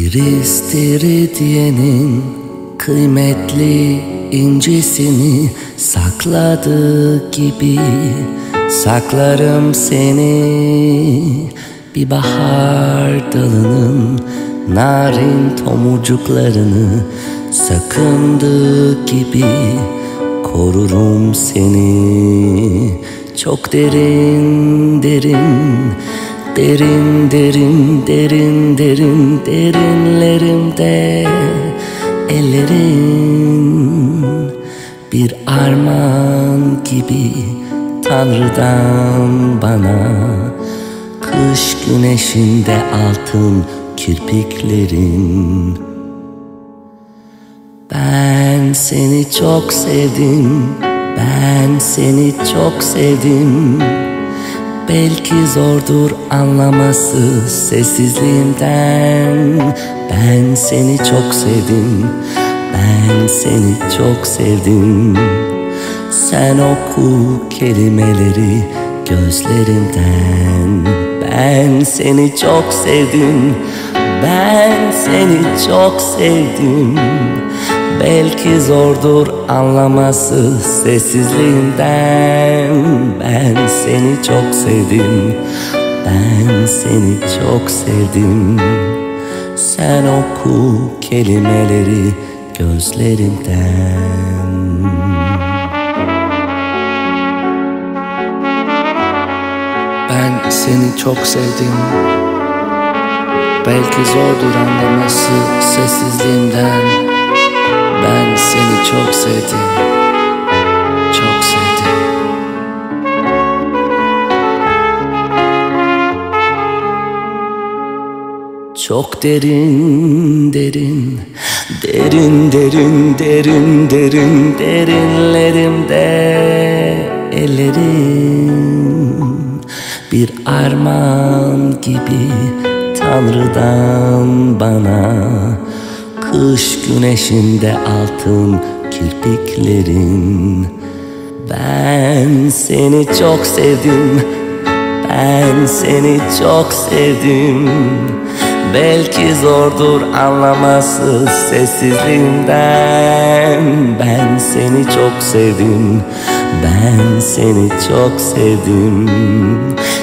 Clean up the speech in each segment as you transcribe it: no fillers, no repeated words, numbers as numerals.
Bir istiridyenin kıymetli incisini sakladığı gibi saklarım seni. Bir bahar dalının narin tomurcuklarını sakındığı gibi korurum seni. Çok derin derin, derin derin derin derin derinlerimde ellerin bir armağan gibi Tanrı'dan bana. Kış güneşinde altın kirpiklerin. Ben seni çok sevdim, ben seni çok sevdim. Belki zordur anlaması sessizliğimden. Ben seni çok sevdim, ben seni çok sevdim. Sen oku kelimeleri gözlerimden. Ben seni çok sevdim, ben seni çok sevdim. Belki zordur anlaması sessizliğimden. Ben seni çok sevdim, ben seni çok sevdim. Sen oku kelimeleri gözlerimden. Ben seni çok sevdim. Belki zordur anlaması sessizliğimden. Ben seni çok sevdim, çok sevdim. Çok derin derin, derin derin derin derin derinlerimde ellerin bir armağan gibi Tanrı'dan bana. Kış güneşinde altın kirpiklerin. Ben seni çok sevdim, ben seni çok sevdim. Belki zordur anlaması sessizliğimden. Ben seni çok sevdim, ben seni çok sevdim.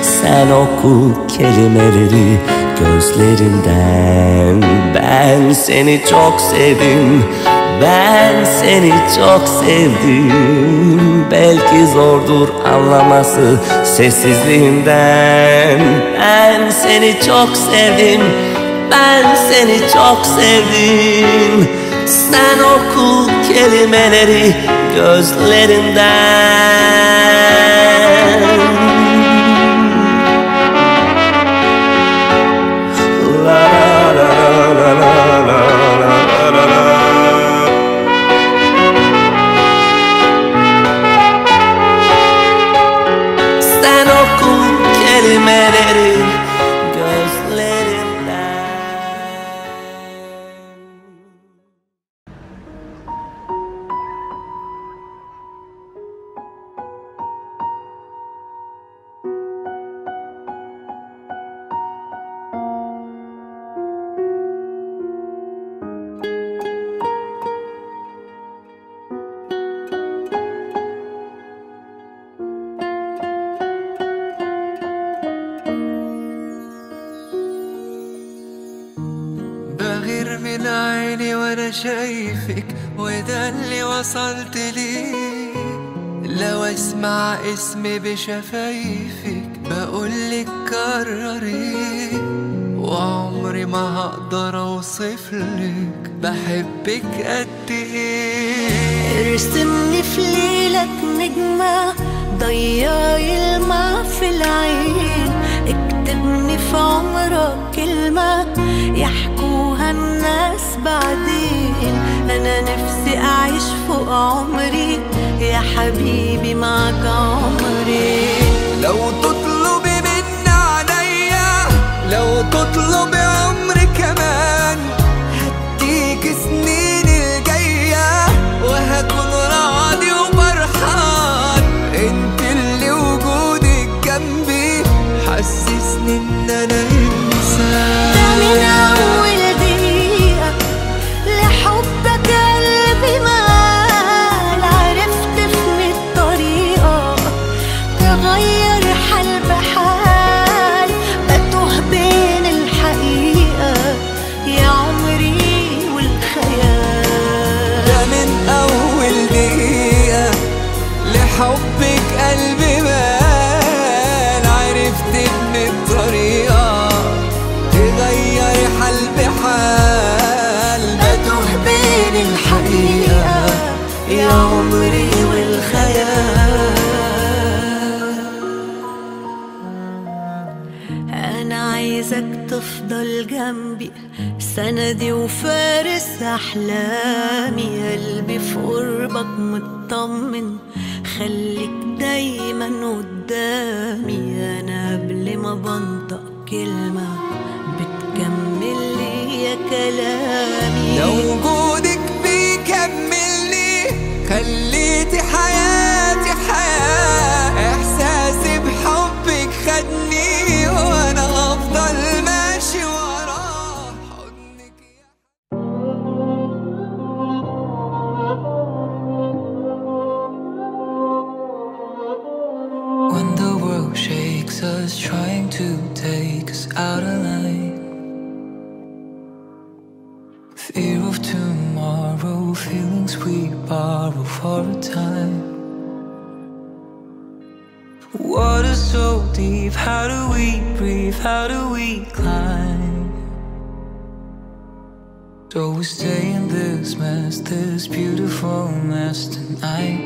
Sen oku kelimeleri gözlerimden. Ben seni çok sevdim, ben seni çok sevdim. Belki zordur anlaması sessizliğimden. Ben seni çok sevdim, ben seni çok sevdim. Sen oku kelimeleri gözlerinden. La la la la la la la la. Sen oku kelimeleri gözlerimden. بغير من عيني وانا شايفك، وده اللي وصلت ليه. لو اسمع اسمي بشفايفك بقولك كرري، وعمري ما هقدر اوصفلك بحبك قد ايه. ارسمني في ليلك نجمة، ضيعي الماء في العين، اكتبني في عمرك كلمة يحكوها الناس بعدين. أنا نفسي أعيش فوق عمري يا حبيبي معك عمري. لو تطلبي مني عليا، لو تطلبي عمري كمان، هديك سنين الجاية وهكون راضي وفرحان. انت اللي وجودك جنبي حسسني ان انا انسان. ده من أول دقيقة الحقيقة يا عمري والخيال. أنا عايزك تفضل جنبي، سندي وفارس أحلامي، قلبي في قربك مطمن، خليك دايما قدامي. أنا قبل ما بنطق كلمة بتكمل لي كلامي. لو وجودك بيكملني خليتي حياتي حياة، إحساسي بحبك خدني وأنا هفضل ماشي وراه حضنك يا When the world shakes us, trying to take us out of line. Fear of tomorrow, feelings we borrow for a time. Water so deep, how do we breathe? How do we climb? So we stay in this mess, this beautiful mess tonight.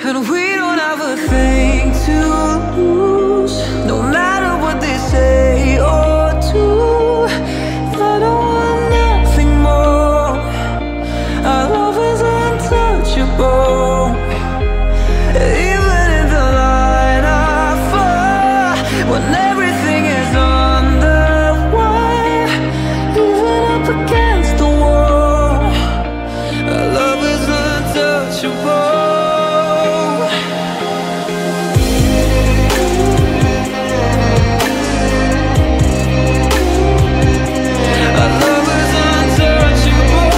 And we don't have a thing to lose, no matter what they say or do. I don't want nothing more. Our love is untouchable. Even in the line of fire, when everything is on the wire, even up against the wall, our love is untouchable. Our love is untouchable.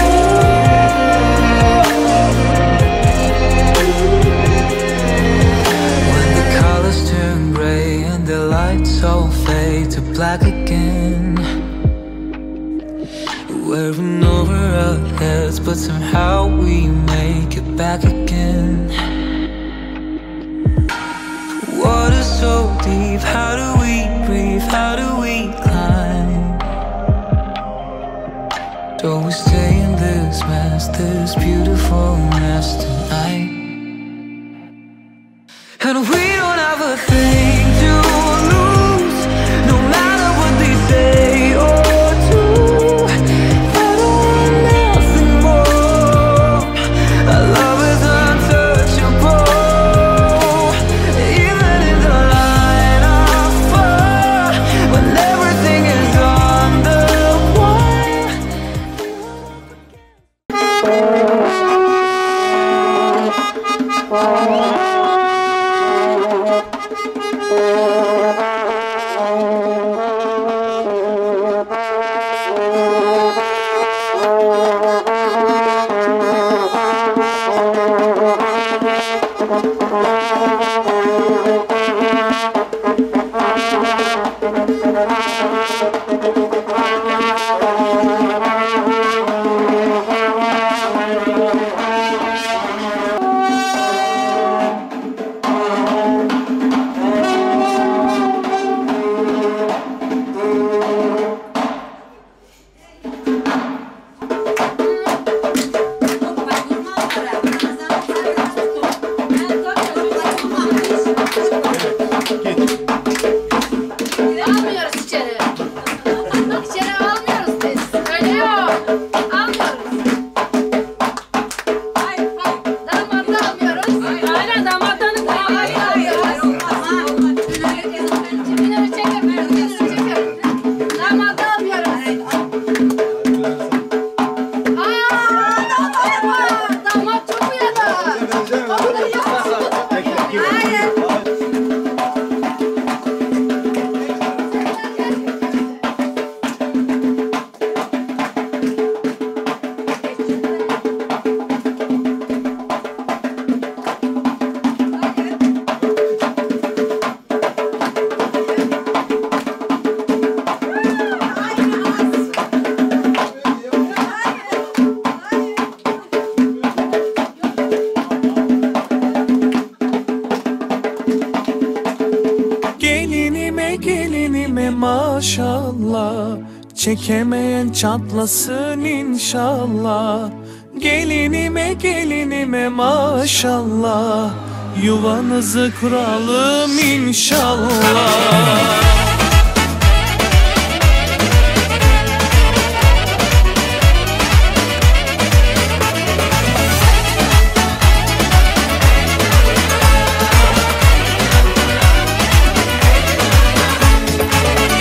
When the colors turn gray and the lights all fade to black again, we're in over our heads, but somehow we make it back again. Water so deep, how do we breathe? How do we climb? Do we stay in this mess, this beautiful mess tonight? And we don't have a thing to lose, no matter what they say or do. I don't want nothing more. Our love is untouchable. Even in the line of fire, when everything is on the wire. Çekemeyen çatlasın inşallah. Gelinime gelinime maşallah. Yuvanızı kuralım inşallah.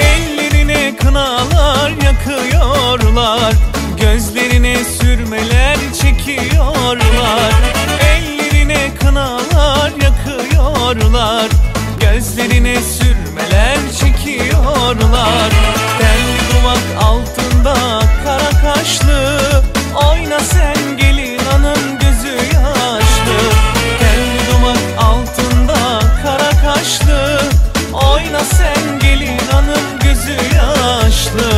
Ellerine kınalar yakıyorlar, gözlerine sürmeler çekiyorlar. Ellerine kınalar yakıyorlar, gözlerine sürmeler çekiyorlar. Telli duvak altında kara kaşlı, oyna sen gelin hanım gözü yaşlı. Telli duvak altında kara kaşlı, oyna sen gelin hanım gözü yaşlı.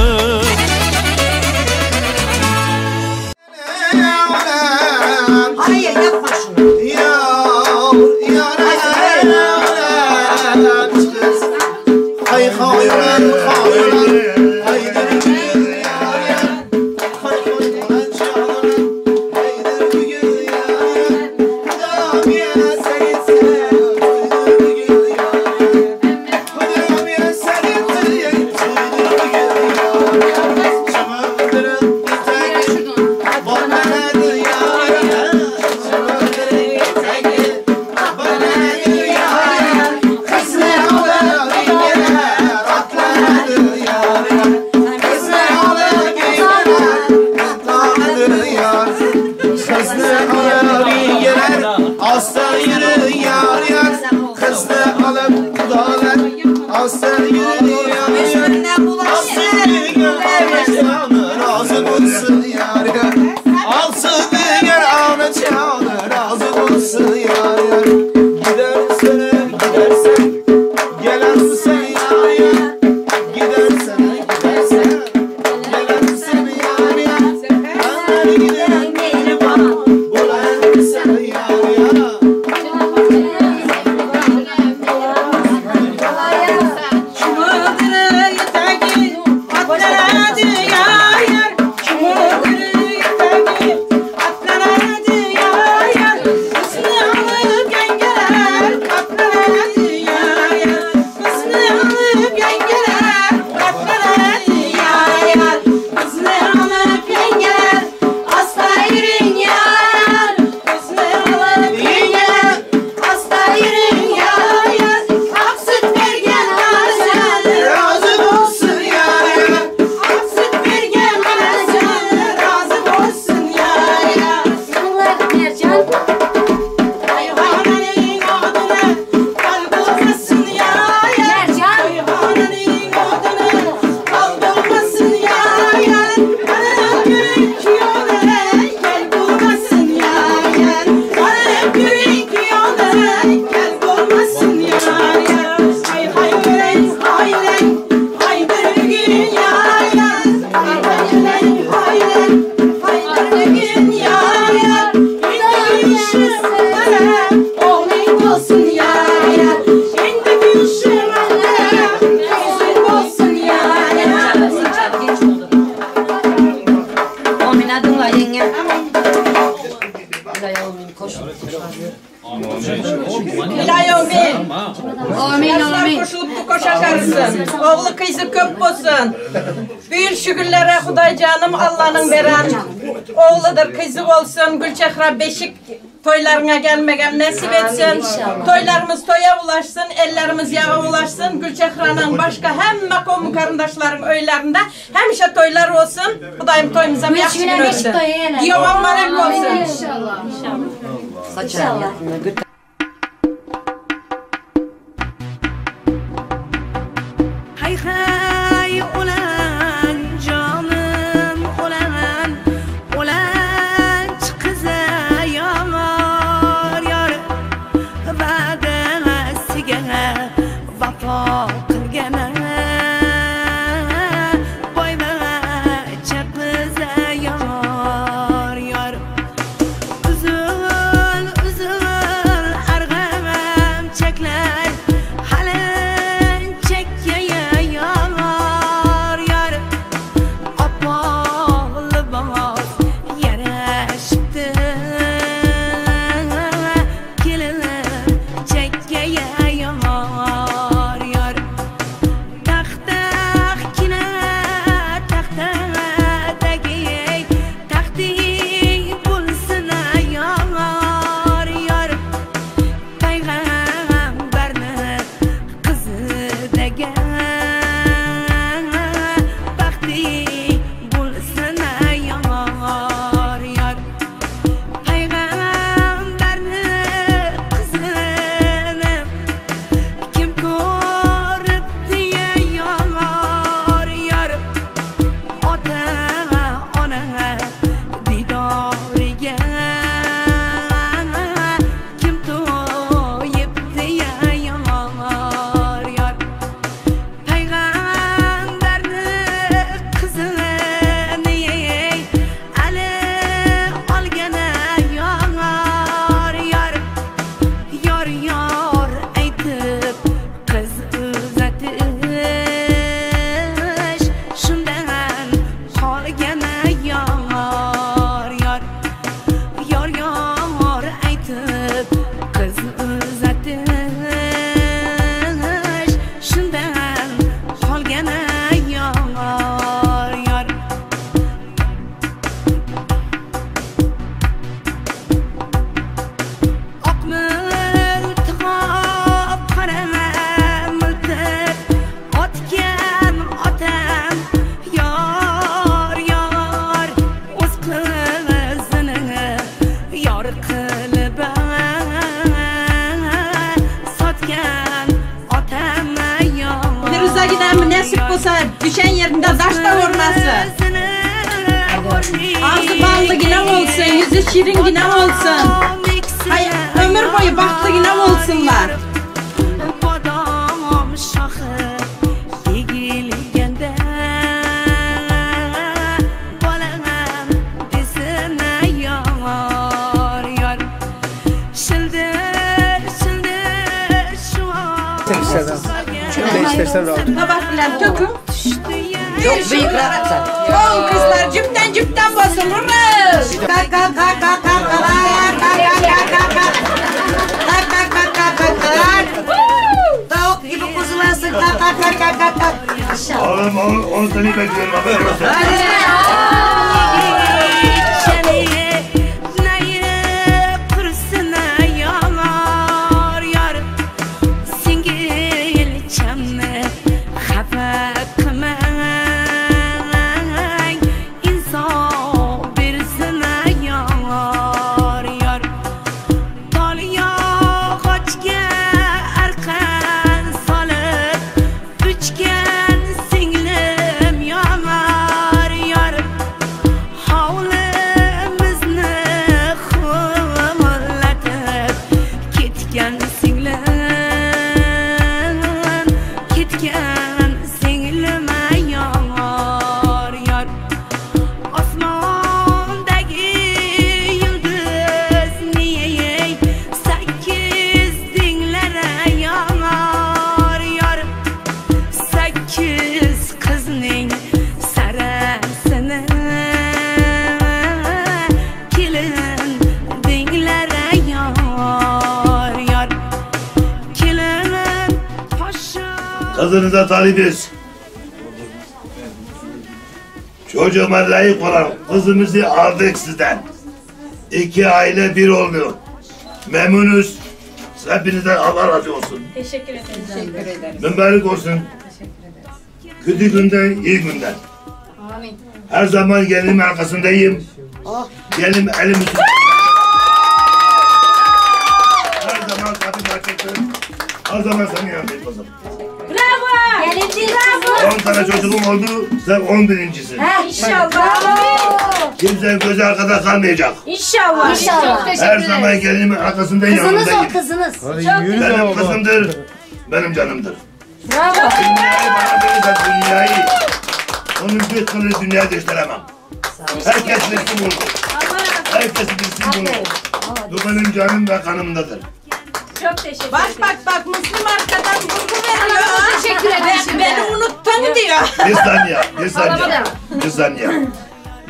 Hayır yapma şunu. Oğlu kızı köp olsun. Büyür şükürlere Huday canım Allah'ın veren oğludur kızı olsun. Gülçehra beşik toylarına gelmegem nasip etsin. Toylarımız toya ulaşsın, ellerimiz yağa ulaşsın. Gülçehra'nın başka hemme qohum karındaşların öylerinde hemişe toylar olsun. Hudayım toyumuza yaxşı gün ötsün. Giyovan marek olsun. İnşallah. İnşallah. Hay hay ulan canım ulan ulan kıza yar yar vadasiga vafo qilgana boybacha qiza yar yar uzun uzun. bolmasa düşen yerinde daş da vurmasın. Ağzı ballı yine olsun, yüzü şirin yine olsun. Hay, ömür boyu bahtlı yine olsunlar. Bodom shoxi egilganda bolam desin yor yor shildir shildir shu Ne istersen rahat. Tabak bilen tökün. Çok büyük rahat sen. Bol kızlar cüpten cüpten basın. Vurun. Kalk kalk kalk kalk kalk kalk kalk kalk kalk kalk. Kalk kalk kalk kalk kalk kalk. Tavuk gibi kuzulansın kalk kalk kalk kalk kalk kalk. Oğlum onu, onu seni bekliyorum haberin olsun. Singlim yonar yor Hovlimizni huvillatib ketgan singlim, ketgan singlim yor yor. Osmondagi yulduzning 8 dinglari yonar yor. 8 qizning sarasini kelin dinglari yor yor. Kelinim poshsha Kızınıza talibiz. Çocuğuma layık olan kızımızı aldık sizden. İki aile bir oldu. Memnunuz. Hepinizden Allah razı olsun. Teşekkür ederim. Teşekkür ederiz. Mübarek olsun. Kötü günden, iyi günden. Her zaman gelinimin arkasındayım. Gelim elim üstünde. Her zaman kapım açıktır. Her zaman senin yanındayım kızım. Bravo. Bravo. 10 tane çocuğum oldu, sen 11.sin. İnşallah. Kimsenin gözü arkada kalmayacak. İnşallah. İnşallah. Her zaman gelinimin arkasındayım, Kızınız o yanındayım. kızınız. Hadi yürü Benim baba. kızımdır, benim canımdır. Bravo. Dünyayı bana verirsen dünyayı, onun bir kılı dünyaya gösteremem. Herkes bilsin bunu. Herkes bilsin bunu. Bu benim canım ve kanımdadır. Çok teşekkür Bak bak bak Müslüm arkadan vurgu veriyor. Teşekkür ederim. Beni unuttun diyor. Bir saniye, bir saniye, bir saniye.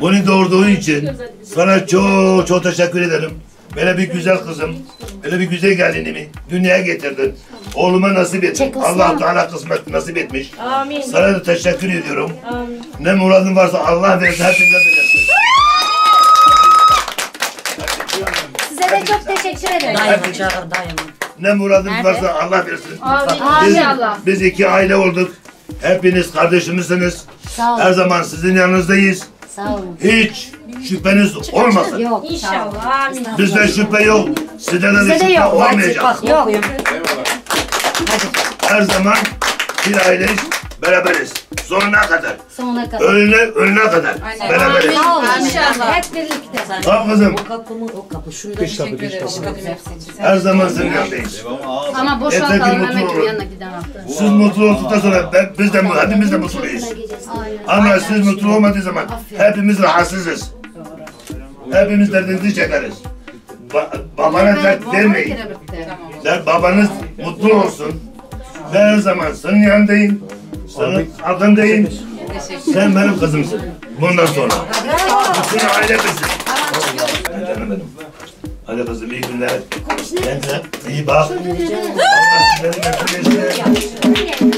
Bunu doğurduğun için sana çok çok teşekkür ederim. Böyle bir güzel kızım, böyle bir güzel gelinimi dünyaya getirdin. Oğluma nasip ettin. Çek Osman. Allah Teala kısmet nasip etmiş. Amin. Sana da teşekkür ediyorum. Ne muradın varsa Allah versin, hepimize versin. Size de çok teşekkür ederim. Dayımı çağır dayımı. Ne muradın varsa Allah versin. Amin. Biz, biz iki aile olduk. Hepiniz kardeşimizsiniz. Sağ olun. Her zaman sizin yanınızdayız. Sağ olun. Hiç şüpheniz olmasın. Yok. İnşallah. Amin. Bizde şüphe yok. Sizde de Bizde de şüphe yok. olmayacak. Bak Yok. okuyun. Her zaman bir aileyiz, beraberiz. Sonuna kadar. Sonuna kadar. Önüne, önüne kadar. Beraberiz. Sağ olun. İnşallah. Hep birlikte. Tamam kızım. O kapı mı o kapı. Şunu da Dış kapı, dış kapı. Her zaman sizin yanındayız. Ama Yeter ki boşaltalım mutlu Mehmet'in olun. yanına giden hafta. Siz mutlu olduktan sonra ben, biz de, hepimiz de mutluyuz. Ama siz mutlu olmadığı zaman hepimiz rahatsızız. Hepimiz derdinizi çekeriz. Babana dert vermeyin. Der, babanız mutlu olsun. Ben her zaman senin yanındayım. Senin arkandayım. Sen benim kızımsın. Bundan sonra. Bütün aile bizim. Hadi canım benim. Hadi kızım iyi günler. Kendine iyi bak. Allah sizleri mesut etsin.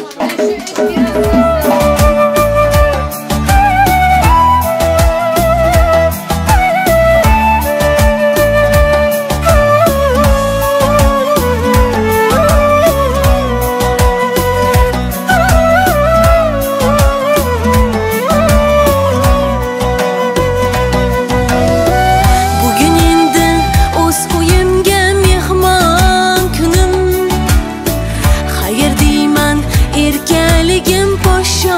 Bugün endi o'z uyimga mehmon kunim. Xayr deyman erkaligim poshsho.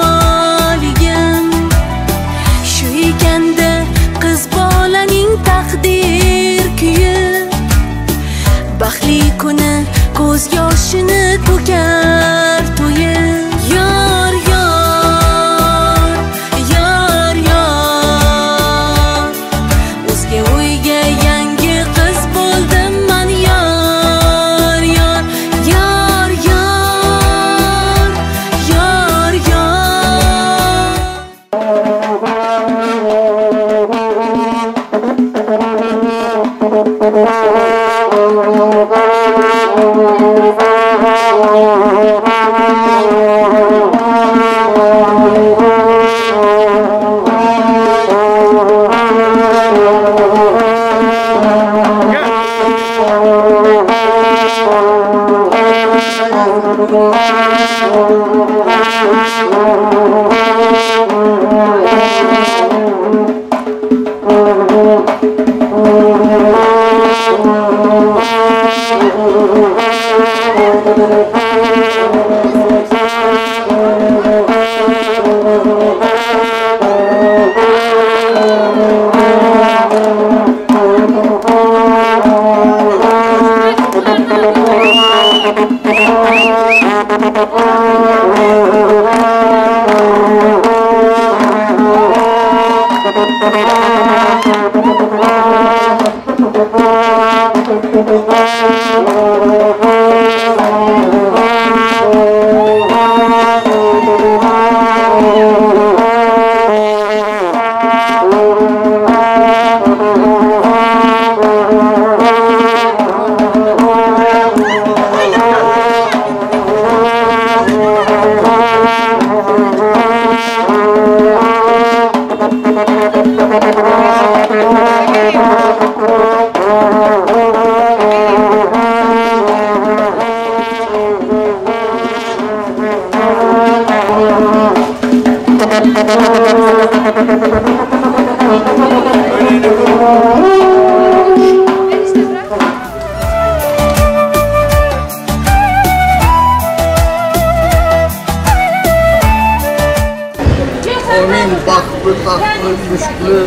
Onun baxtlı, taxtlı, müşklü,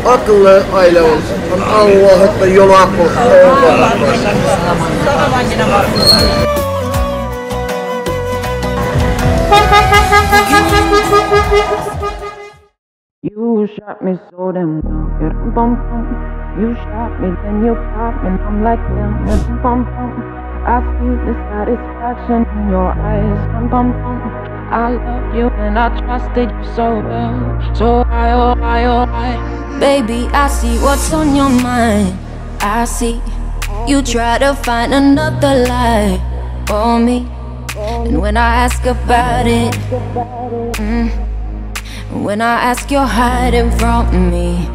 akıllı aile olsun. Allah da yolu hak olsun. Allah You shot me so damn well, you dum bum bum. You shot me, then you got me, and I'm like damn, you dum bum bum. I see the satisfaction in your eyes, dum bum bum. I love you and I trusted you so well, so I, oh I, oh I. Baby, I see what's on your mind. I see you try to find another lie for me. And when I ask about it, when I ask, you're hiding from me.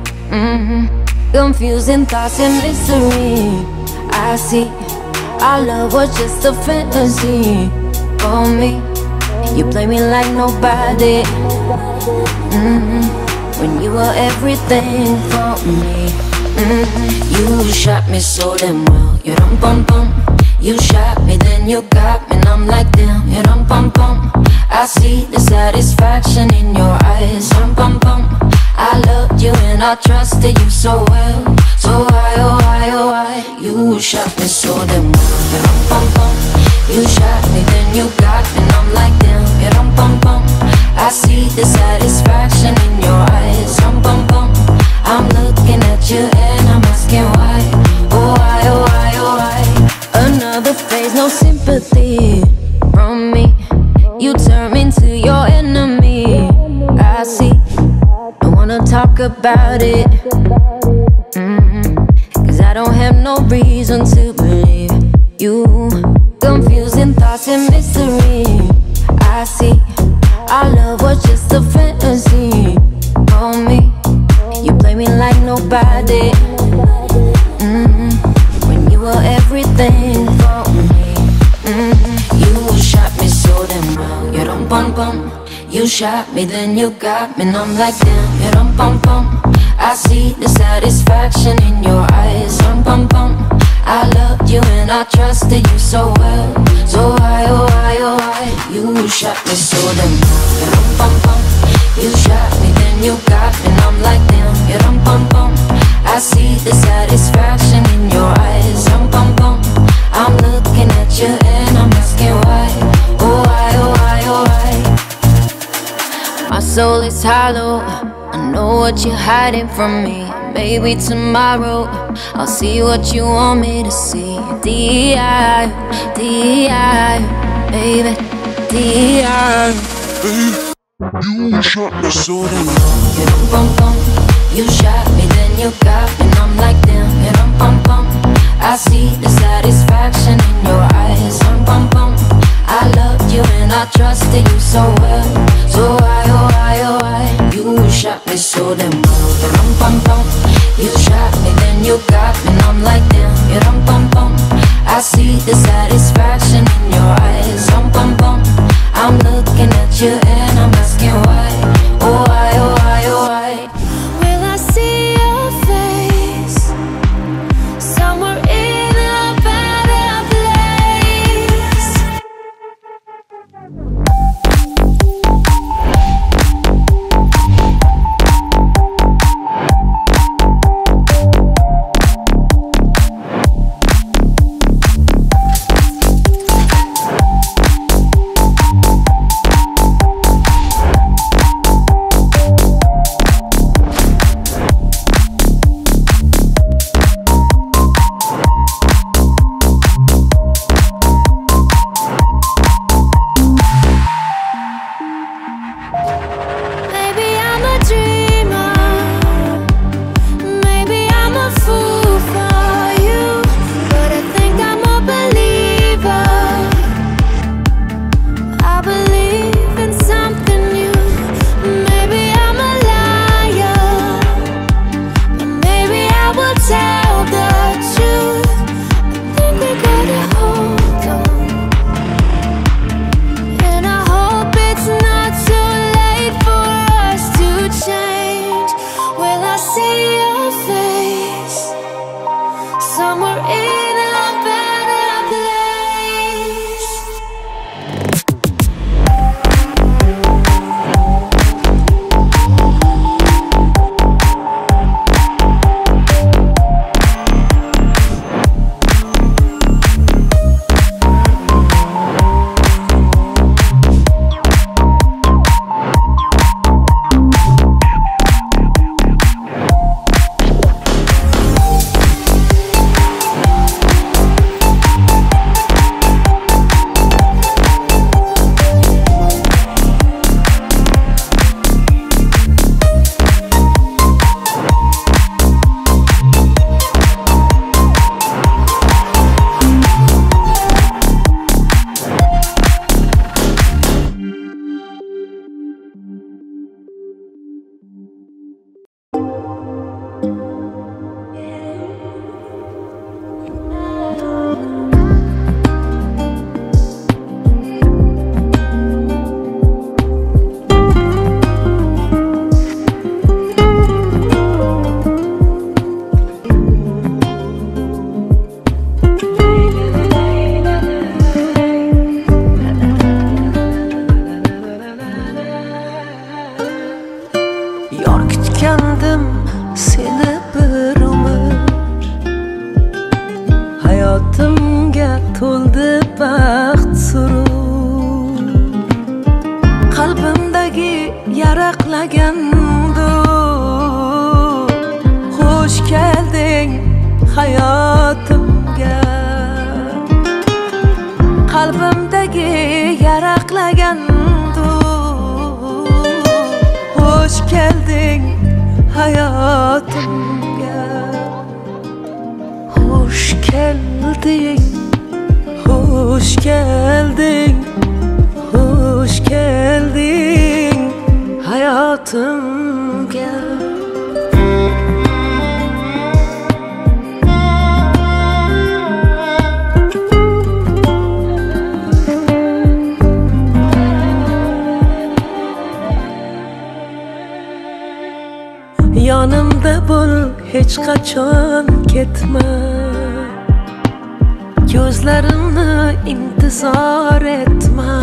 Confusing thoughts and mystery. I see our love was just a fantasy for me. You play me like nobody. When you were everything for me. You shot me so damn well, you dum bum bum. You shot me, then you got me, and I'm like damn, you dum bum bum. I see the satisfaction in your eyes, dum bum bum. I loved you and I trusted you so well, so why, oh why, oh why? You shot me so damn well, you dum bum bum. You shot me, then you got me, and I'm like damn, you dum bum bum. I see the satisfaction in your eyes, dum bum bum. I'm looking at you and I'm asking why, oh why, oh why, oh why? Another phase, no sympathy from me. You turn me into your enemy. I see, don't wanna talk about it, 'cause I don't have no reason to believe you. Confusing thoughts and mystery. I see, our love was just a fantasy for me. You play me like nobody. When you were everything for me. You shot me so damn well, you dum bum bum. You shot me, then you got me, and I'm like damn, you dum bum bum. I see the satisfaction in your eyes, dum bum bum. I loved you and I trusted you so well, so why, oh why, oh why? You shot me so damn well, you dum bum bum. You shot me, then you got me, and I'm like damn, you dum bum bum. I see the satisfaction in your eyes, dum bum bum. I'm looking at you and I'm asking why, oh why, oh why, oh why? My soul is hollow, I know what you're hiding from me. Maybe tomorrow I'll see what you want me to see. D.I., D.I., baby, D.I. You shot me so damn well, you dum bum bum. You shot me, then you got me, and I'm like damn, you dum bum bum. I trusted you so well. So why, oh why, oh why? You shot me so damn well. Rum pum pum. You shot me, then you got me, and I'm like damn. You rum pum pum. I see the satisfaction in your eyes. Rum pum pum. I'm looking at you and I'm asking why. Oh why, oh why, oh why? Will I see your face somewhere in a better place? Maybe I'm a dreamer. Maybe I'm a fool for you, but I think I'm a believer. I believe in something new. Maybe I'm a liar, but maybe I will tell the truth. I think we gotta hold on. And I hope it's not too late for us to change. Will I see your face somewhere in a better place? Yor kutgandim seni bir umr Hayotimga to'ldi baxt surur Qalbimdagi yaraqlagan dur Xush kelding hayotimga Qalbimdagi yaraqlagan dur Xush kelding hayotimga Xush kelding Xush kelding Xush kelding hayotimga Yonimda bo'l hech qachon ketma Ko'zlarimni intizor etma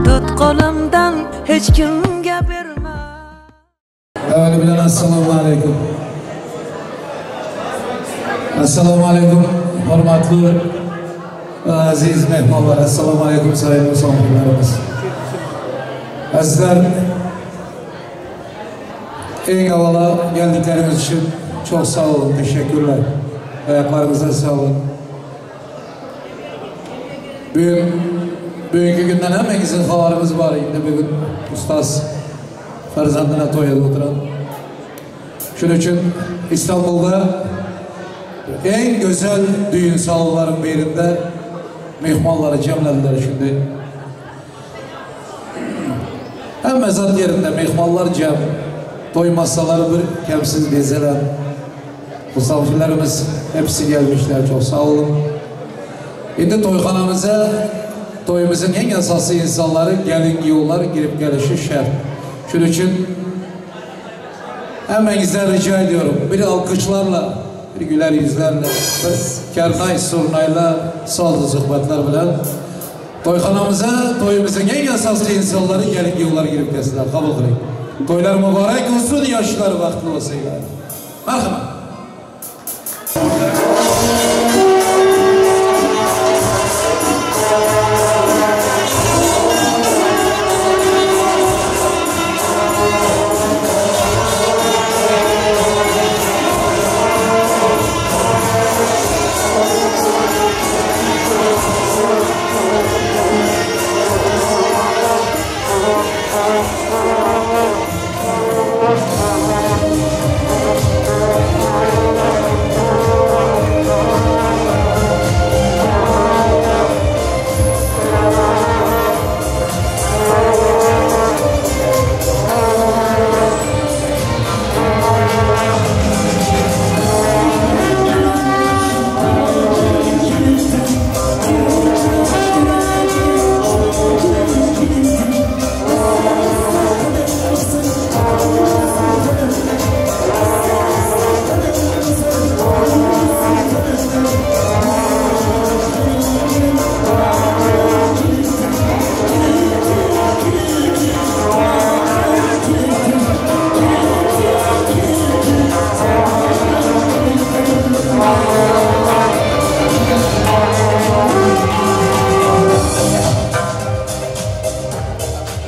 Tut qo'limdan hech kimga berma Avvali bilan assalomu alaykum. Assalomu alaykum hurmatli va aziz mehmonlar. Assalomu alaykum sayin musofirlarimiz. Azizlar, eng avvalo geldikleriniz için çok sağ olun, teşekkürler. Ayaklarınıza sağlık. Bugün, bugünkü günden hemmemizin haberimiz var. Yine bugün ustaz farzandına toyada oturan. Şunun için İstanbul'da en güzel düğün salonların birinde Myhmanlary jemlediler şimdi. Hemme zat yerinde myhmanlar jem. Toý masalary bir kemsiz bezelen. Misafirlerimiz hepsi gelmişler. Çok sağ olun. Indi toýhanamyza toýumyzyň iň esasy insanlary gelin giýewler girip gelişi şert. Şunuň üçin hemmäňizden rica ediyorum. Bir alkyşlarla, bir güler yüzlerle, bir kernaý surnaýla sazly söhbetler bilen toýhanamyza toýumyzyň iň esasy insanlary gelin giýewler girip gelsinler. Kabul gylyň. Toýlar mübarek bolsun, ýaşlar bagtly bolsunlar. Merhaba.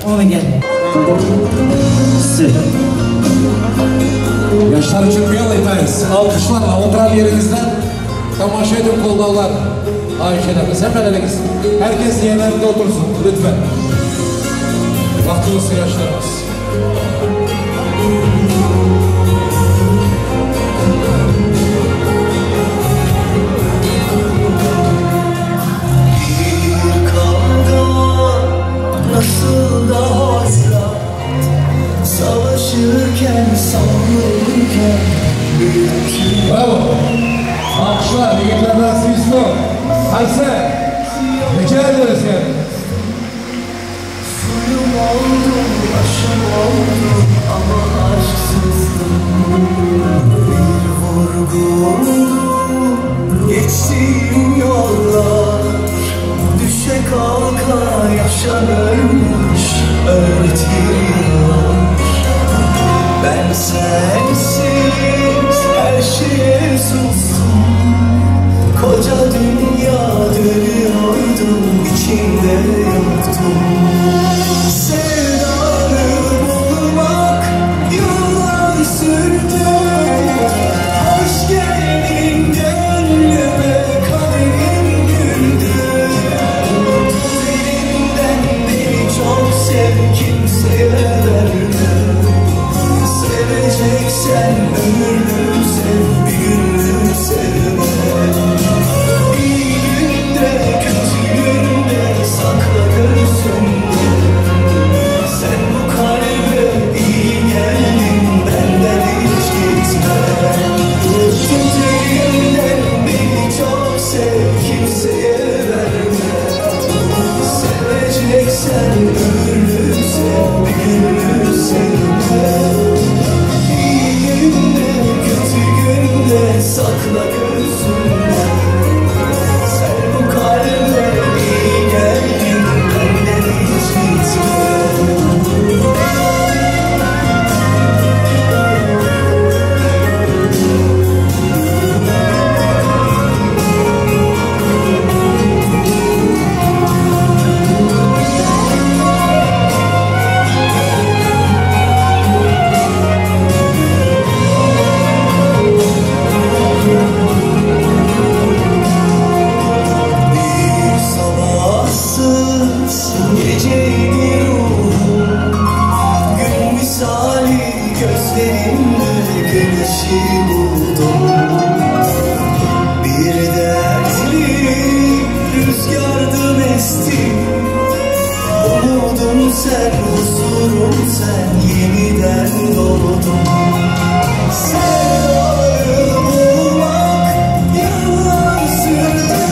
Ona gel. Yaşlar için Billy Times. Alkışlarla oturan yerinizden tamaşa edin koldavlar. Ayşe Nefes hemen eliniz. Herkes yerlerinde otursun lütfen. Vakti olsun yaşlarımız. Bir kavga nasıl da hoyrat Savaşırken savrulurken büyüttü Bravo. Alkışlar yigitlerden Svislo. Hayse. Rica ederiz yani. Suyum oldu, aşım oldu ama aşksızdım Bir vurgundu geçtiğim yollar Düşe kalka yaşanırmış öğretir yıllar Ben sensiz her şeye sustum Koca dünya dönüyordu içimde yoktum Sevdanı bulmak yıllar sürdü Hoş geldin gönlüme kaderim güldü Tut elimden beni çok sev kimseye verme Seveceksen ömürlük sev bir günlük sevme İyi günde kötü günde sakla göğsünde Sen bu kalbe iyi geldin benden hiç gitme Tut elimden beni çok sev kimseye verme Seveceksen ömürlük sev bir günlük sevme İyi günde kötü günde sakla gözünde Sen bu kalbe iyi geldin benden hiç gitme Bir sabahsız geceydi ruhum Gün misali gözlerimde güneşi buldum Bir dertli rüzgar sen, huzurum sen Yeniden doğdum Sevdaları bulmak yıllar sürdü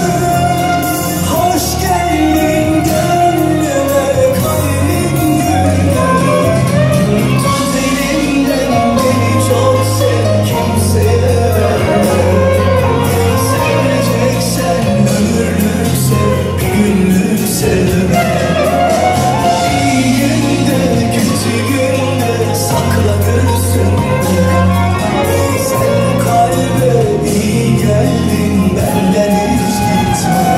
Hoş geldin gönlüme kalbim güldü Tut elimden beni çok sev kimseye verme Seveceksen ömürlük sev, bir günlük sevme İyi günde kötü günde sakla göğsünde Sen kalbe iyi geldin benden hiç gitme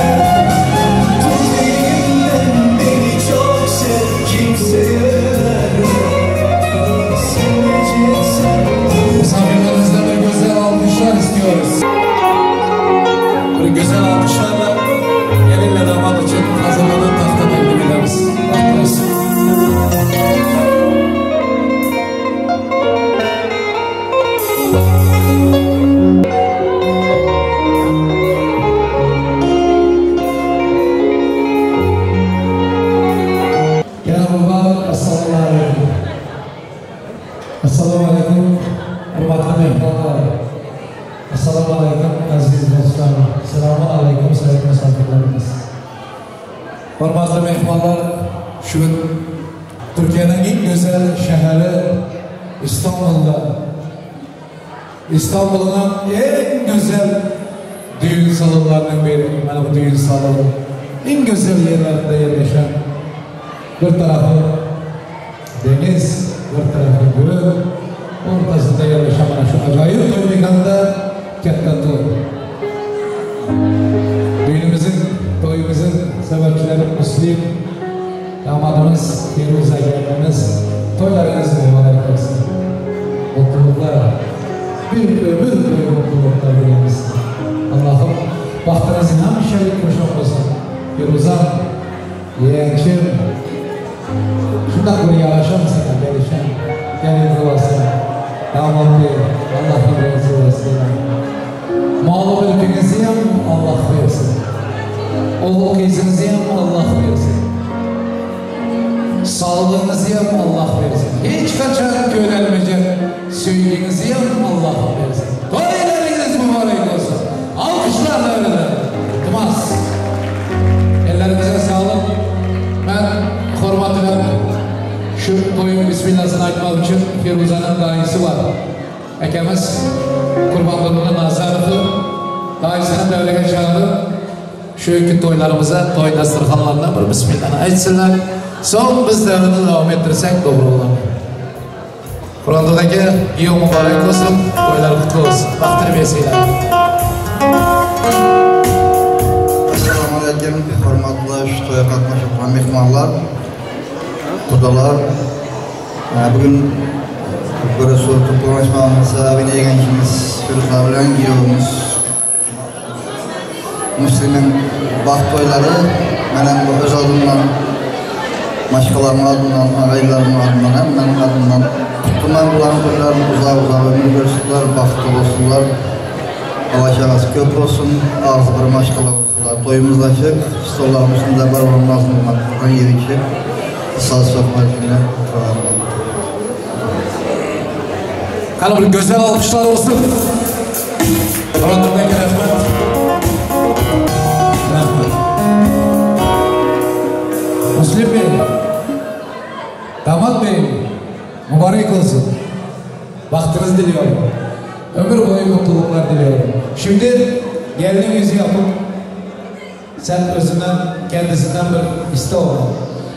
Tut elimden beni çok sev kimseye verme Seveceksen Misafirlerimizden bir güzel alkışlar istiyoruz. Bir güzel alkışlarla gelinle damat için hazırlanan tahta takdim ederiz. Bahtı olsun. Gel baba, esselamu aleyküm. Esselamu aleyküm, hürmetli mehmanlar. Esselamu aleyküm aziz dostlar. Selamun aleyküm sayın misafirlerimiz. Hürmetli mehmanlar, şu Türkiye'nin en güzel şehri İstanbul'da. İstanbul'un en güzel düğün salonlarının biri. Mana bu düğün salonu. En güzel yerlerinde yerleşen bir tarafı deniz, bir tarafı göl, ortasında yerleşen mana şu acayip toy mekanda katta toy. Düğünümüzün, toyumuzun sebepçileri Müslim, damadımız Firuze gelinimiz, toylarınız mübarek olsun. Mutluluklar, bir ömür boyu mutluluklar dileriz. Allah'ım bahtınızın həmişəlik xoşan olsun. Firuzam, yeğençim, şundan bir yaraşan sana, gelişen, gelin olasın. Damat bey, Allah'ın razı olsun. Malı mülkünüzü hem Allah versin. Oğul kızınızı hem Allah versin. Sağlığınızı hem Allah versin. Hiç kaçan könelmeyecek sevginizi hem Allah versin. Toylarınız mübarek olsun. Alkışlarla öyle. İltimas. Ellerinize sağlık. Ben hürmetine şu toyun bismillahını aytmak için Firuza'nın dayısı var. Akamiz Kurbanlı'nın Nazarov'u dayısını devreye çağırıp şu iki toylarımıza, toy dasturxonlarına bir bismillahını aytsinlar. Son biz devrini devam ettirsek doğru olur. Kur'an'daki iyi mübarek olsun, toylar kutlu olsun. Bahtını vesile. Assalamu alaykum, hürmetli şu toya qatnaşıp mehmanlar, kudalar. Bugün böyle soru toplanışmamız sebebini yegençimiz, Firuza bilen giyiyorumuz. Müslümin baht toyları, benim bu öz adımdan, başkalarının adından, ağaylarımın adından, hem benim adımdan kutluman bulan toylarını uzak uzak ömür görsünler, bahtlı olsunlar. Allah şahası köp olsun, ağzı bir maşkalar olsunlar. Toyumuz açık, stollarımızın da var olmaz mı? Kur'an yeri için. Sağ sokma cümle. Qani bir güzel alkışlar olsun. Murat aka rahmat. Rahmat. Müslim Bey, damat Bey, mübarek olsun. Bahtınızı diliyorum. Ömür boyu mutluluklar diliyorum. Şimdi gelinin yüzü yapıp sen özünden, kendisinden bir iste ol.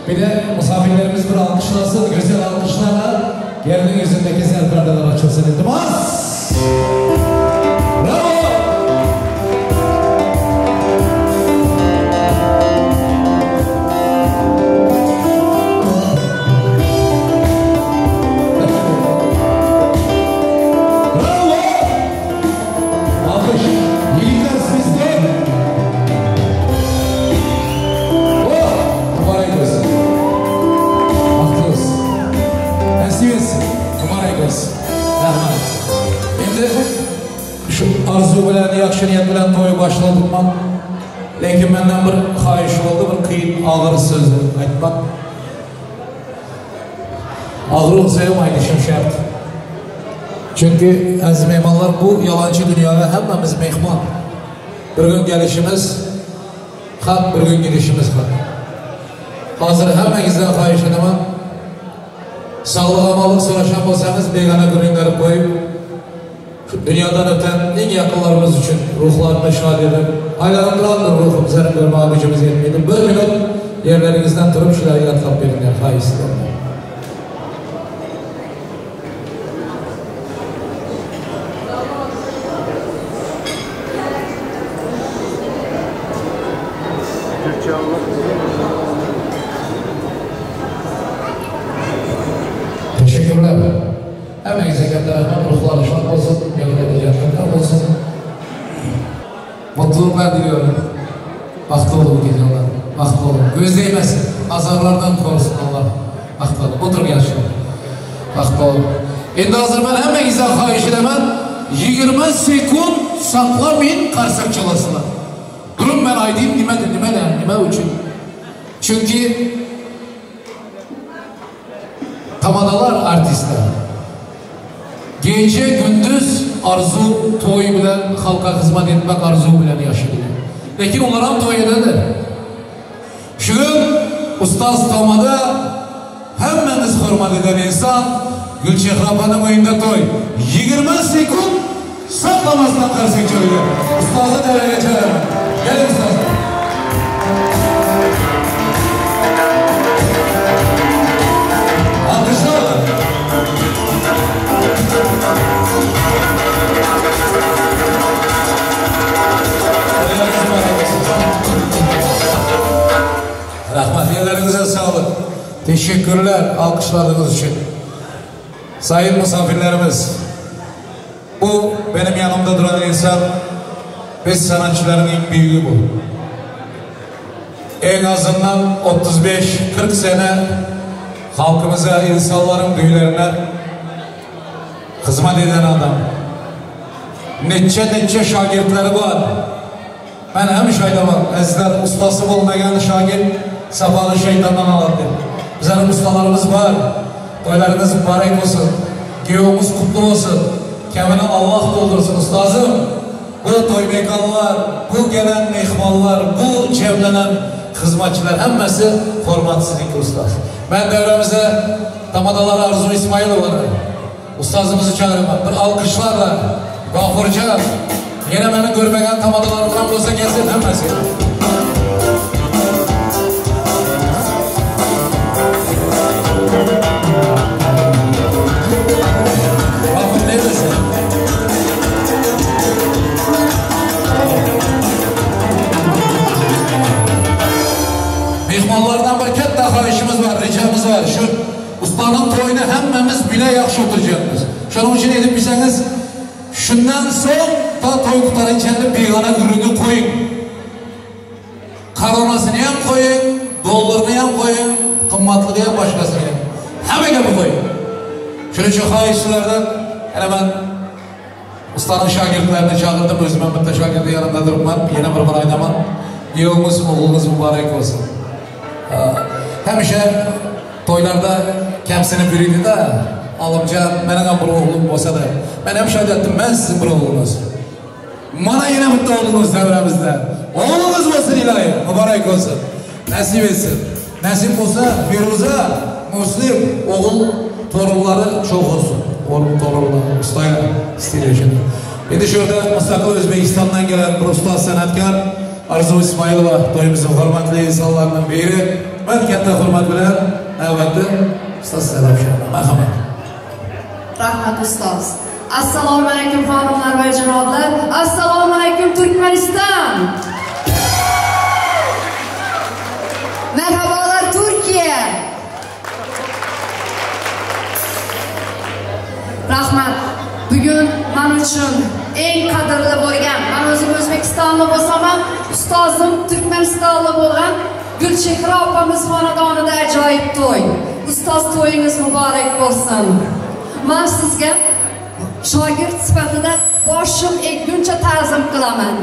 Bir de misafirlerimiz bir alkışlasın, güzel alkışlarla gelinin yüzündeki perdeler açılsın. İltimas! Bravo! Bravo! Alkış! Yiğitler sizde! Oh! Mübarek olsun. Bahtı olsun. Nasip etsin. Mübarek olsun. Rahmat. Endi şu arzu bilan, yaxshi niyat bilan to'y boshladim. Lekin mendan bir xohish bo'ldi, bir qiyin og'ir so'z aytmak. Ağrı olsa hem aytışım şart. Çünkü aziz mehmonlar bu yalancı dünyada hemmemiz mehman. Bir gün gelişimiz hak, bir gün gidişimiz hak. Hazır hemmengizden xahiş edaman. Sağlık amanlık soraşan bolsanız begona gurringlarni qo'yib dünyadan öten en yakınlarımız için ruhlarını şad edip aylandırandır ruhum senin görmeye gücümüz yetmeydi. Bir minut yerlerinizden durup şuları yatlap verin xahiş ederim. Teşekkürler. Hemmenize katta rahmat, ruhları şad olsun, yerleri cennetler olsun. Mutluluklar diliyorum. Baxtlı olun geceler. Baxtlı olun. Göz değmesin. Azarlardan korusun Allah. Baxtlı olun. Oturun yaşlı. Baxtlı olun. Endi hazır ben hemmengizden xahiş edaman. 20 sekund saklamayın qarsak çalasılar. Durun ben aydayım nimadir, nimadan, nima uchun? Çünkü tamadalar artistler. Gece gündüz arzu toy bilen halka hizmet etmek arzu bilen yaşayırlar. Lekin onlar ham toy edadi. Şu gün ustaz tamada hemmemiz hurmat eden insan Gülçehra apanın oyunda toy. 20 sekund saklamasdan qarsak çalıyor. Ustazı devreye çağırın. Gelin ustaz. Alkışlarla. Rahmat, yerlerinize sağlık. Teşekkürler alkışladığınız için. Sayın misafirlerimiz, bu benim yanımda duran insan, biz sanatçıların en büyüğü bu. En azından 35-40 sene halkımıza, insanların düğünlerine hizmet eden adam. Neçe neçe şagirdleri var. Ben həmişə aydaman, əzizlər, ustası olmayan şagird sabalı şeytandan aladı. Bizim ustalarımız var. Toylarınız mübarek olsun. Geyomuz kutlu olsun. Kemini Allah doldursun ustazım. Bu toy mekanlar, bu gelen mehmanlar, bu cemlenen hizmetçiler hemmesi format sizinki ustaz. Ben devremize Tamadalar Arzu İsmailova'nı, ustazımızı çağırıyorum. Bir alkışlarla Gafurcan, yine beni görmegen tamadalarından olsa gelsin hemmesi. Gafur neredesin? Mehmanlardan bir katta xahishimiz var, ricamız var. Şu ustanın toyunu hemmemiz bile yaxşı oturacakmız. Şunun için edip bilseniz, şundan soň ta toy kurtarınca begona gurungni qo'ying. Koronasini ham qo'ying, dollarni ham qo'ying, qimmatligi ham boshqasini ham. Hamma gapni qo'ying. Shuning uchun xohish sizlardan, ana men ustaning shogirdlarini chaqirdim, o'zim ham bitta shogirdi yanimda turibman, yana bir bor aytaman. Kuyovimiz, o'g'limiz muborak bo'lsin. Hamisha to'ylarda kamsinib yuriydi-da. Alımcan, benim ham bir oğlum olsa da, ben hamisha aytdim, ben sizin bir oğlunuz. Mana yana bitta oğlunuz davramizda. Oğlunuz bo'lsin iloyim, mübarek olsun. Nasip etsin. Nasip bo'lsa, Feruza, Muslim o'g'il torunlari çok olsun. Oğlum torunlar, ustaya isteydi şimdi. Endi shu yerda mustaqil O'zbekistondan gelen bir ustoz san'atkor Arzu İsmailova to'yimizning hurmatli insonlaridan biri. Ben katta hurmat bilan navbatda ustoz sizga Marhamat. Rahmat ustoz. Assalomu alaykum xonimlar va janoblar. Assalomu alaykum Turkmaniston. Merhabalar Türkiye. Rahmat. Bugun men uchun eng qadrli bo'lgan, men o'zim O'zbekistonli bo'lsam ham, ustozim Turkmanistonli bo'lgan Gulchehra opamiz xonadonida ajoyib to'y. Ustoz to'yingiz muborak bo'lsin. Men sizga shogird sifatida boshim egguncha ta'zim qilaman.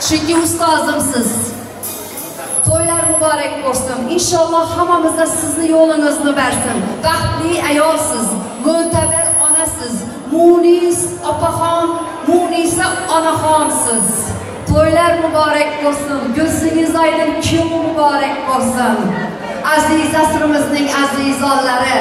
Chunki ustozimsiz. To'ylar muborak bo'lsin. Inshaalloh hammamizga sizni yo'lingizni bersin. Baxtli ayolsiz, mo'tabar onasiz, munis opaxon, munisa onaxonsiz. To'ylar muborak bo'lsin, ko'zingiz oydin, kuyov muborak bo'lsin. Aziz asrimizning azizonlari,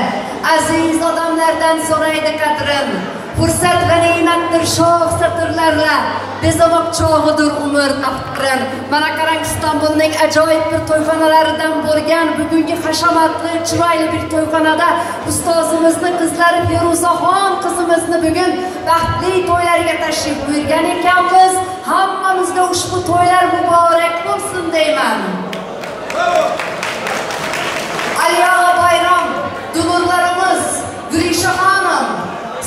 aziz odamlardan so'raydi qadrin. Fursat g'animatdir shoh satrlarla, bezamoq chog'idir umr daftarin. Mana qarang, Istanbulning ajoyib bir to'yxonalaridan bo'lgan bugungi hashamatli, chiroyli bir to'yxonada ustozimizni qizlari Feruzaxon qizimizni bugun baxtli to'ylariga tashrif buyurgan ekanmiz. Hammamizga ushbu to'ylar muborak bo'lsin deyman. Aliağa bayram, dünürlarimiz, Gülisha xonim,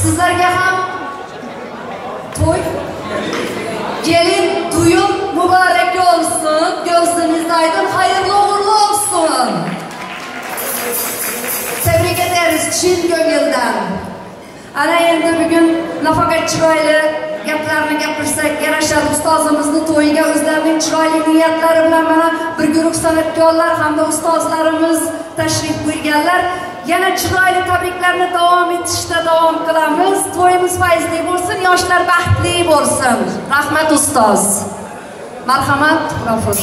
sizlarga ham to'y, gelin düğün mübarek olsun, gözünüz aydın, hayırlı uğurlu olsun. Tebrik ederiz çin gönülden. Ana endi bugun nafaqat chiroyli gaplarni gapirsak yarashadi ustozimizni to'yiga o'zlarining chiroyli niyatlari bilan mana bir guruh san'atkorlar hamda ustozlarimiz tashrif buyurganlar. Yana chiroyli tabriklarni davom etishda davom qilamiz. To'yimiz fayzli bo'lsin, yoshlar baxtli bo'lsin. Rahmat ustoz. Marhamat, G'afur.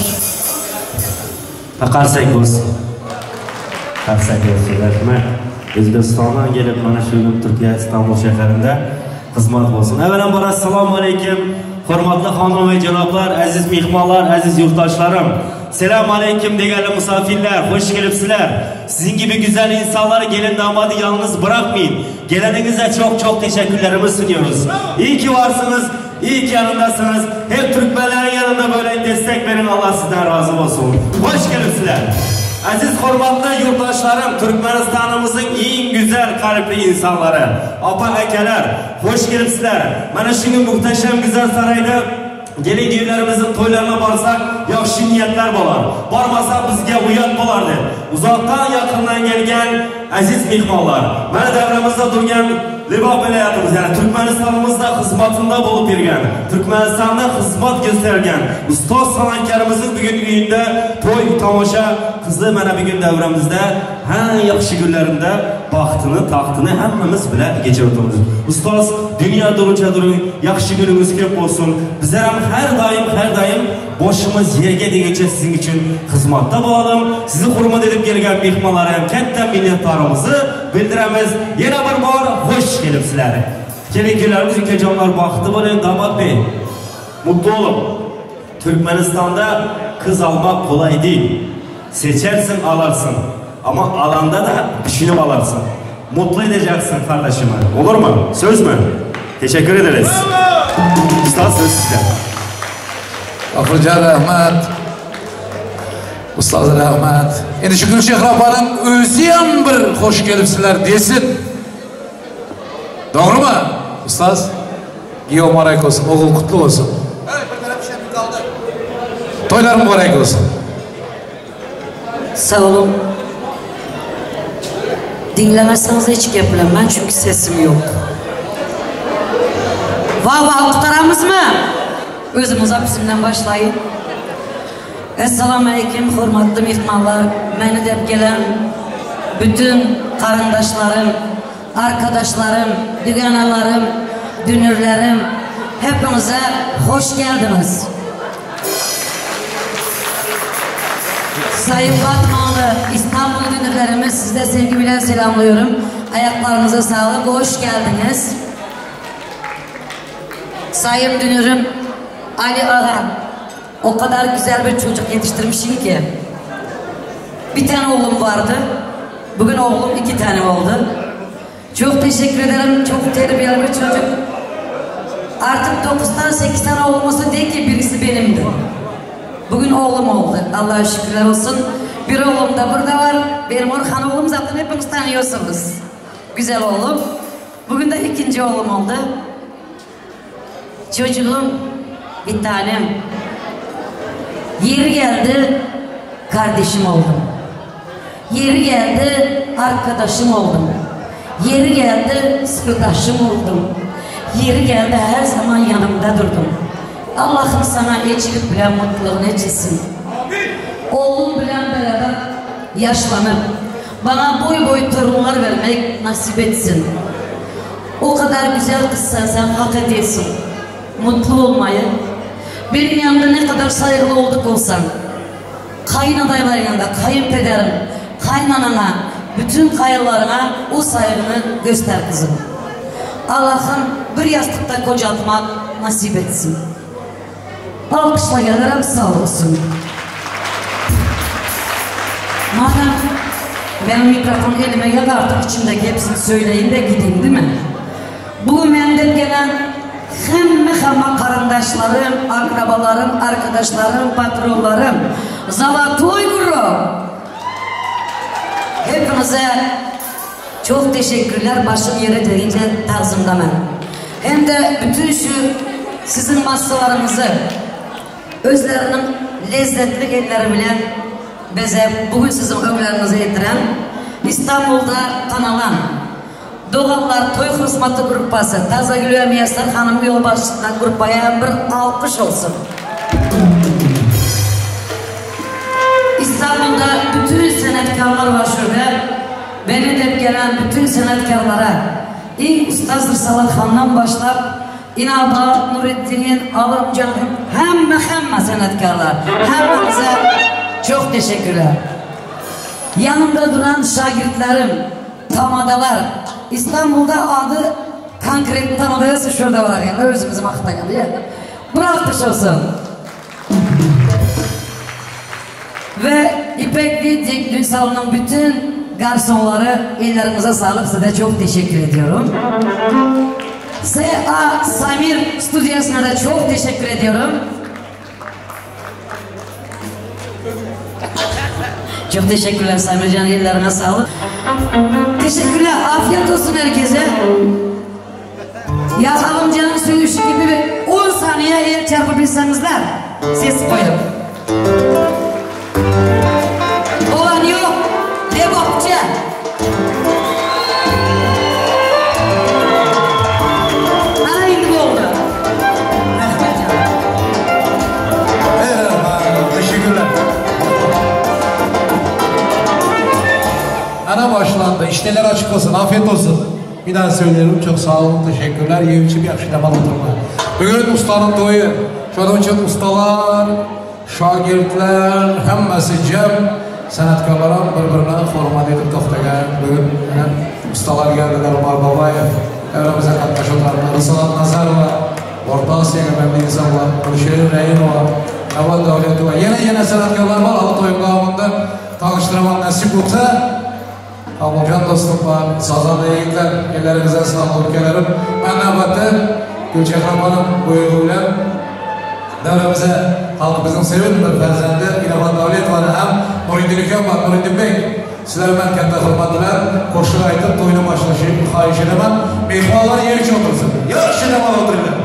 Qarsak bo'lsin. Qarsak bo'lsin. Rahmat. O'zbekistondan kelib mana shu Turkiya Istanbul shahrida xizmat bo'lsin. Avvalambor assalomu alaykum. Hurmatli xonim va janoblar, aziz mehmonlar, aziz yurtdoshlarim. Selamun aleyküm değerli misafirler, hoş gelipsizler. Sizin gibi güzel insanları gelin damadı yalnız bırakmayın. Geleninize çok çok teşekkürlerimi sunuyoruz. İyi ki varsınız, iyi ki yanındasınız. Hep Türkmenlerin yanında böyle destek verin, Allah sizden razı olsun. Hoş gelipsizler. Aziz hurmatli yurtdoshlarım, Türkmenistan'ımızın en güzel kalpli insanları, apa akalar, hoş gelipsizler. Mana shunga muhteşem güzel sarayda gelin kuyovlarimizning to'ylarına borsak, yaxshi niyatlar bo'lar. Bormasak bizga uyat bo'lardi. Uzoqdan yaqindan kelgan aziz mehmonlar, mana davramizda turgan Lebap vilayatimiz, yani Türkmenistan'ımızda xizmatında bo'lib bergan, Türkmenistan'da xizmat göstergan ustoz san'atkorimizni bugun uyida to'y tomosha qizi mana bugun davramizda ha yaxshi kunlarında baxtini, taxtini hammamiz bilan kechiramiz. Ustoz, dunyo duruncha during, yaxshi kuningiz ko'p bo'lsin. Bizlar ham har doim, har doim boshimiz yerga deguncha sizning uchun xizmatda bo'lalim. Sizni hurmat edib kelgan mehmonlarga ham katta minnatdorimizni bildiramiz. Yana bir bor xush kelibsizlar. Kelin kuyovlarimiz, ukajonlar baxtli bo'ling, domod bey. Mutlu olun. Türkmenistan'da kız almak kolay değil. Seçersin, alarsın. Ama alanda da düşünüp alarsın. Mutlu edeceksin kardeşimi. Olur mu? Söz mü? Teşekkür ederiz. Usta söz sizde. G'afurjon rahmat. Ustoz rahmat. Endi shu Gulchehra opaning o'zi ham bir xush kelibsizlar desin. To'g'rimi? Ustoz, kuyov muborak bo'lsin, o'g'il qutli bo'lsin. To'ylar muborak bo'lsin. Sağ olun. Dinlemezseniz hiç gapiraman çünkü sesim yok. Va va qutaramizmi? O'zimiz bizimdan başlayın. Esselamu aleyküm hurmatli mehmonlar, meni deb gelen bütün qarindoshlarım, arkadaşlarım, dugonalarım, dünürlerim, hepinize hoş geldiniz. Sayın Batmanlı, İstanbul dünürlerimiz, size sevgiyle selamlıyorum. Ayaklarınıza sağlık, hoş geldiniz. Sayın dünürüm Ali Ağa, o kadar güzel bir çocuk yetiştirmişsin ki. Bir tane oğlum vardı, bugün oğlum 2 tane oldu. Çok teşekkür ederim, çok terbiyeli bir çocuk. Artık 9 tane 8 tane oğlum olsa değil ki birisi benimdi. Bugün oğlum oldu, Allah'a şükürler olsun. Bir oğlum da burada var, benim Orhan oğlum zaten hepiniz tanıyorsunuz. Güzel oğlum. Bugün de 2. oğlum oldu. Çocuğum, bir tanem. Yeri geldi, kardeşim oldum. Yeri geldi, arkadaşım oldum. Yeri geldi, sırdaşım oldum. Yeri geldi, her zaman yanımda durdum. Allah'ım sana ecilik bile mutluluğunu etsin. Oğlum bilen beraber yaşlanıp bana boy boy torunlar vermek nasip etsin. O kadar güzel kızsan sen hak ediyorsun. Mutlu olmayı. Benim yanımda ne kadar saygılı olduk olsan, kayın adayların yanında, kayınpederim, kaynanana, bütün kayınlarına o saygını göster kızım. Allah'ım bir yastıkta kocaltmak nasip etsin. Alkışla gelirim sağ olsun. Madem benim mikrofon elime geldi artık içimdeki hepsini söyleyeyim de gideyim değil mi? Bugün menden gelen hemme hemme karındaşlarım, akrabalarım, arkadaşlarım, patronlarım, Zalatoy Grup. Hepinize çok teşekkürler. Başım yere değince tazımda ben. Hem de bütün şu sizin masalarınızı özlerinin lezzetli elleri bile bize bugün sizin ömürlerinizi ettiren İstanbul'da tanınan Doğanlar Toy Hizmeti Gruppası Tazagül ve Miyasar Hanım yolbaşçılığında gruppaya bir alkış olsun. İstanbul'da bütün sanatkarlar var şurada. Beni de gelen bütün sanatkarlara İlk Ustaz Risalat Han'dan başlap İnaba, Nurettin'in, Alımcan, hemme hemme sanatkarlar. Hemmenize çok teşekkürler. Yanımda duran şagirdlerim, tamadalar. İstanbul'da adı konkret tamadası şurada var yani özümüzü maqtagan ya. Bir alkış olsun. Ve İpek Vidik düğün salonunun bütün garsonları ellerinize sağlık size çok teşekkür ediyorum. S.A. Samir stüdyosuna da çok teşekkür ediyorum. Çok teşekkürler Samircan, ellerine sağlık. Teşekkürler, afiyet olsun herkese. Ya amcanın söylüşü gibi bir 10 saniye el çarpabilsenizler ses koyun. Olan yok, ne bakçı? Ana indi bu oldu. Rahmet canım. Evet, teşekkürler. Ana başlandı. İşteler açık olsun. Afiyet olsun. Bir daha söyleyelim. Çok sağ olun. Teşekkürler. Yiyip içip yaxşı damal oturma. Bugün ustanın toyu. Şunun için ustalar, şagirdler, hemmesi cem sanatkarlar bir-birine hurmat edip to'xtagan. Bugun mana ustalar geldiler. Umar Babayev, devremize qatnashuvlar, Risolat Nazarova, O'rta Osiyoga belli insonlar, Gulshirin Rahimova, Navot Davletova, yana yana sanatkarlar bor. Alloh to'yim davomida tanishtiraman nasib bo'lsa. Kamoljon do'stim bor, sozanda yigitlar, ellerimizden sağlık ülkelerim. Ben navbatda Gülçehra Hanım buyruğu bilan davramize xalqimizning sevimli bir farzandi Ilhom Davletovani ham Nuriddin ukam bor, Nuriddin bek. Sizlar bilan katta hurmat bilan qo'shiq aytib to'yni boshlashni xohish etaman. Mehmonlar yer ichida o'tirsin. Yaxshi dam olib o'tiringlar.